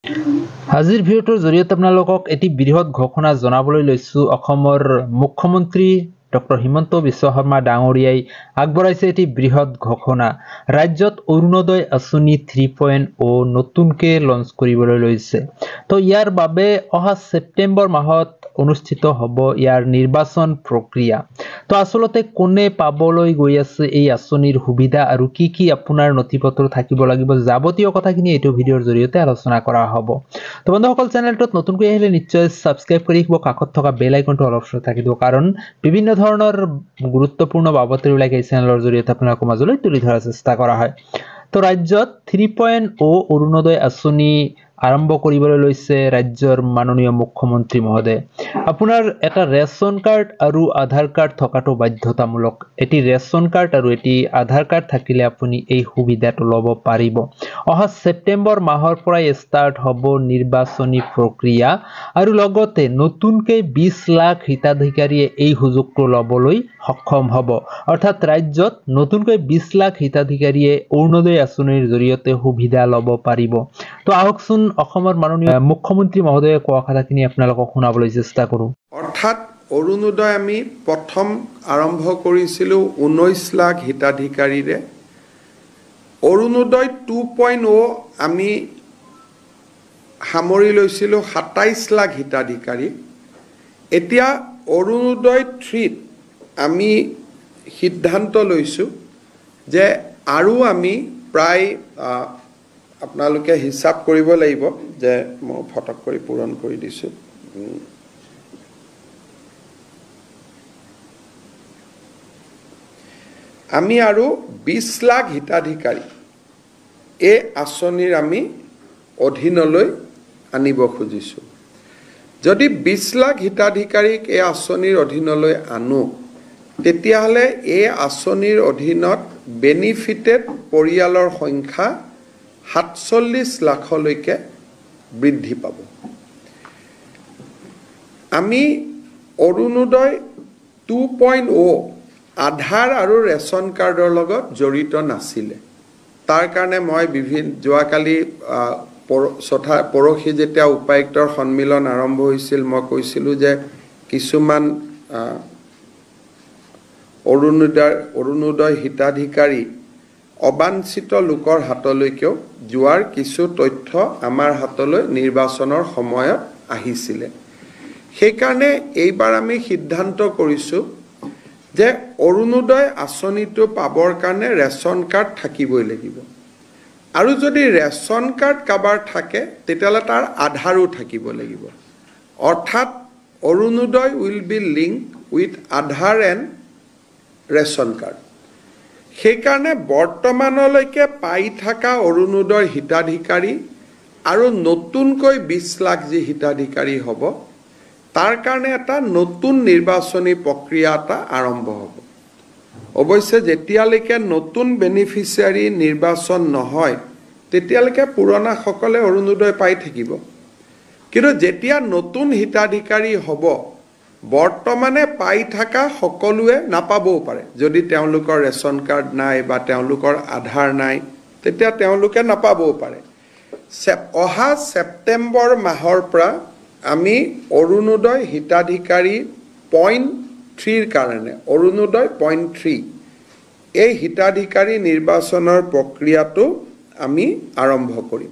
আজিৰ ভিডিঅ'টোৰ জৰিয়তে আপোনালোকক এটি বৃহৎ ঘোষণা জনাবলৈ লৈছোঁ। অসমৰ মুখ্যমন্ত্ৰী ডক্টৰ হিমন্ত বিশ্ব শৰ্মা ডাঙৰীয়াই আগবঢ়াইছে এটি বৃহৎ ঘোষণা। ৰাজ্যত অৰুণোদয় আঁচনি 3.0 নতুনকৈ লঞ্চ কৰিবলৈ লৈছে। তো ইয়াৰ বাবে অহা ছেপ্টেম্বৰ মাহত অনুষ্ঠিত হ'ব ইয়াৰ নিৰ্বাচন প্ৰক্ৰিয়া। তো আচলতে কোনে পাবলৈ গৈ আছে এই আঁচনিৰ সুবিধা আৰু কি কি আপোনাৰ নথি পত্ৰ থাকিব লাগিব, যাৱতীয় কথাখিনি এইটো ভিডিঅ'ৰ জৰিয়তে আলোচনা কৰা হ'ব। তো বন্ধুসকল, চেনেলটোত নতুনকৈ আহিলে নিশ্চয় ছাবস্ক্ৰাইব কৰি ৰাখিব, কাষত থকা বেল আইকনটো অলপ থাকি দিব, কাৰণ বিভিন্ন ধৰণৰ গুৰুত্বপূৰ্ণ বাতৰিবিলাক এই চেনেলৰ জৰিয়তে আপোনালোকৰ মাজলৈ তুলি ধৰাৰ চেষ্টা কৰা হয়। তো ৰাজ্যত 3.0 অৰুণোদয় আঁচনি আৰম্ভ কৰিবলৈ লৈছে ৰাজ্যৰ মাননীয় মুখ্যমন্ত্ৰী মহোদয়ে। আপোনাৰ এটা ৰেচন কাৰ্ড আৰু আধাৰ কাৰ্ড থকাটো বাধ্যতামূলক। এটি ৰেচন কাৰ্ড আৰু এটি আধাৰ কাৰ্ড থাকিলে আপুনি এই সুবিধাটো ল'ব পাৰিব। অহা ছেপ্টেম্বৰ মাহৰ পৰাই ষ্টাৰ্ট হ'ব নিৰ্বাচনী প্ৰক্ৰিয়া আৰু লগতে নতুনকৈ 20 লাখ হিতাধিকাৰীয়ে এই সুযোগটো ল'বলৈ সক্ষম হ'ব। অৰ্থাৎ ৰাজ্যত নতুনকৈ 20 লাখ হিতাধিকাৰীয়ে অৰুণোদয় আঁচনিৰ জৰিয়তে সুবিধা ল'ব পাৰিব। তো আহকচোন অসমৰ মাননীয় মুখ্যমন্ত্ৰী মহোদয়ে কোৱা কথাখিনি আপোনালোকক শুনাবলৈ চেষ্টা কৰোঁ। অৰ্থাৎ অৰুণোদয় আমি প্ৰথম আৰম্ভ কৰিছিলোঁ 19 লাখ হিতাধিকাৰীৰে। অৰুণোদয় 2.0 আমি সামৰি লৈছিলোঁ 27 লাখ হিতাধিকাৰী। এতিয়া অৰুণোদয় 3ত আমি সিদ্ধান্ত লৈছোঁ যে আৰু আমি প্ৰায় আপোনালোকে হিচাপ কৰিব লাগিব যে মই ফটক কৰি পূৰণ কৰি দিছোঁ। আমি আৰু 20 লাখ হিতাধিকাৰী এই আঁচনিৰ আমি অধীনলৈ আনিব খুজিছোঁ। যদি 20 লাখ হিতাধিকাৰীক এই আঁচনিৰ অধীনলৈ আনো, তেতিয়াহ'লে এই আঁচনিৰ অধীনত বেনিফিটেড পৰিয়ালৰ সংখ্যা 47 লাখলৈকে বৃদ্ধি পাব। আমি অৰুণোদয় 2.0 আধাৰ আৰু ৰেচন কাৰ্ডৰ লগত জড়িত নাছিলে। তাৰ কাৰণে মই যোৱাকালি পৰহি যেতিয়া উপায়ুক্তৰ সন্মিলন আৰম্ভ হৈছিল, মই কৈছিলোঁ যে কিছুমান অৰুণোদয় হিতাধিকাৰী অবাঞ্ছিত লোকৰ হাতলৈকেও যোৱাৰ কিছু তথ্য আমাৰ হাতলৈ নিৰ্বাচনৰ সময়ত আহিছিলে। সেইকাৰণে এইবাৰ আমি সিদ্ধান্ত কৰিছোঁ যে অৰুণোদয় আঁচনিটো পাবৰ কাৰণে ৰেচন কাৰ্ড থাকিবই লাগিব, আৰু যদি ৰেচন কাৰ্ড কাৰোবাৰ থাকে তেতিয়াহ'লে তাৰ আধাৰো থাকিব লাগিব। অৰ্থাৎ Orunodoi will be link with Aadhaar and ration card. সেইকাৰণে বৰ্তমানলৈকে পাই থকা অৰুণোদয় হিতাধিকাৰী আৰু নতুনকৈ 20 লাখ যি হিতাধিকাৰী হ'ব, তাৰ কাৰণে এটা নতুন নিৰ্বাচনী প্ৰক্ৰিয়া এটা আৰম্ভ হ'ব। অৱশ্যে যেতিয়ালৈকে নতুন বেনিফিচিয়াৰী নিৰ্বাচন নহয় তেতিয়ালৈকে পুৰণাসকলে অৰুণোদয় পাই থাকিব, কিন্তু যেতিয়া নতুন হিতাধিকাৰী হ'ব, বৰ্তমানে পাই থকা সকলোৱে নাপাবও পাৰে। যদি তেওঁলোকৰ ৰেচন কাৰ্ড নাই বা তেওঁলোকৰ আধাৰ নাই, তেতিয়া তেওঁলোকে নাপাবও পাৰে। অহা ছেপ্টেম্বৰ মাহৰ পৰা আমি অৰুণোদয় হিতাধিকাৰী 0.3ৰ কাৰণে অৰুণোদয় 0.3 এই হিতাধিকাৰী নিৰ্বাচনৰ প্ৰক্ৰিয়াটো আমি আৰম্ভ কৰিম।